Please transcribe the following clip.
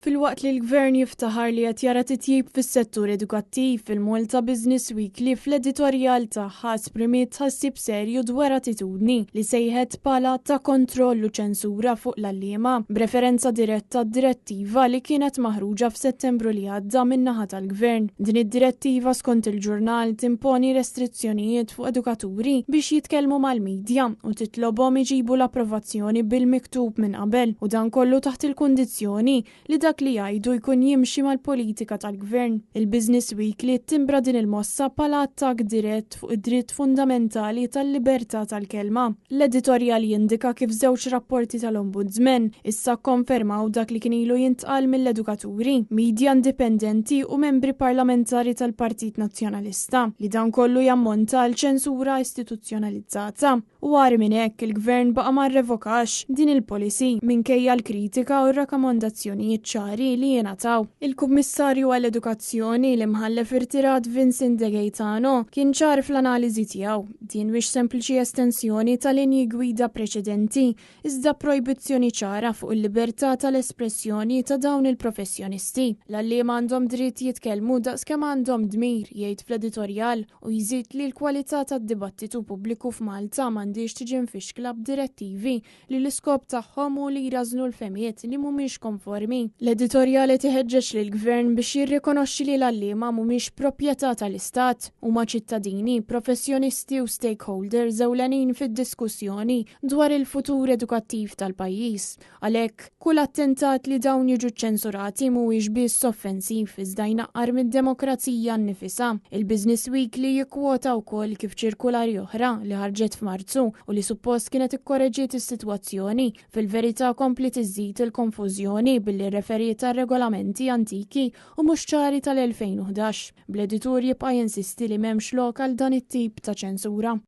Filwaqt li l-Gvern jiftaħar li qed jara titjib fis-settur edukattiv, il-Malta Business Weekly fl-editorjal tagħha esprimiet tħassib serju dwar attitudni li sejħet bħala ta' kontroll u ċensura fuq l-għalliema, b'referenza diretta għad-direttiva li kienet maħruġa f'Settembru li għadda min-naħa tal-Gvern. Din id-direttiva skont il-ġurnal timponi restrizzjonijiet fuq edukaturi biex jitkellmu mal-midja u titlobhom iġibu l-approvazzjoni bil-miktub minn qabel u dan kollu taħt il-kundizzjoni li dak li jgħidu jkun jimxi mal-politika tal-Gvern. Il-Business Weekly ttimbra din il-mossa bħala attakk dirett fuq id-dritt fundamentali tal-libertà tal-kelma. L-editorjal jindika kif żewġ rapporti tal-Ombudsman issa kkonfermaw dak li kien ilu jintqal mill-edukaturi, media indipendenti u membri parlamentari tal-Partit Nazzjonalista, li dan kollu jammonta għal ċensura istituzzjonalizzata. U agħar minn hekk, il-Gvern baqa' ma rrevokax din il-policy minkejja l-kritika u r-rakamondazzjonijiet ċari li ingħataw. Il-Kummissarju għall-Edukazzjoni, l-Imħallef irtirat Vincent De Gaetano, kien ċar fl-analiżi tiegħu, din mhix sempliċi estensjoni ta' linji gwida preċedenti, iżda projbizzjoni ċara fuq il-libertà tal-espressjoni ta' dawn il-professjonisti. L-għalliema għandhom dritt jitkellmu daqskemm għandhom dmir, jgħid fl-editorjal, u jżid li l-kwalità tad-dibattitu pubbliku f'Malta m'għandhiex tiġi mfixkla b'direttivi li l-iskop tagħhom hu li jrażżnu l-fehmiet li mhumiex konformi. L-editorjal qed iħeġġeġ lill-Gvern biex jirrikonoxxi li l-għalliema mhumiex proprjetà tal-Istat, huma ċittadini, professjonisti u stakeholders ewlenin fid-diskussjoni dwar il-futur edukattiv tal-pajjiż. Għalhekk, kull attentat li dawn jiġu ċċensurati mhuwiex biss offensiv iżda jnaqqar mid-demokrazija nnifisha. Il-Business Weekly jikkwota wkoll kif ċirkulari oħra li ħarġet f'Marzu u li suppost kienet ikkoreġiet is-sitwazzjoni, fil-verità kompliet iżżid il-konfużjoni billi rreferiet għal regolamenti antiki u mhux ċari tal-2011, bl-editur jibqa' jinsisti li m'hemmx lok għal dan it-tip ta' ċensura.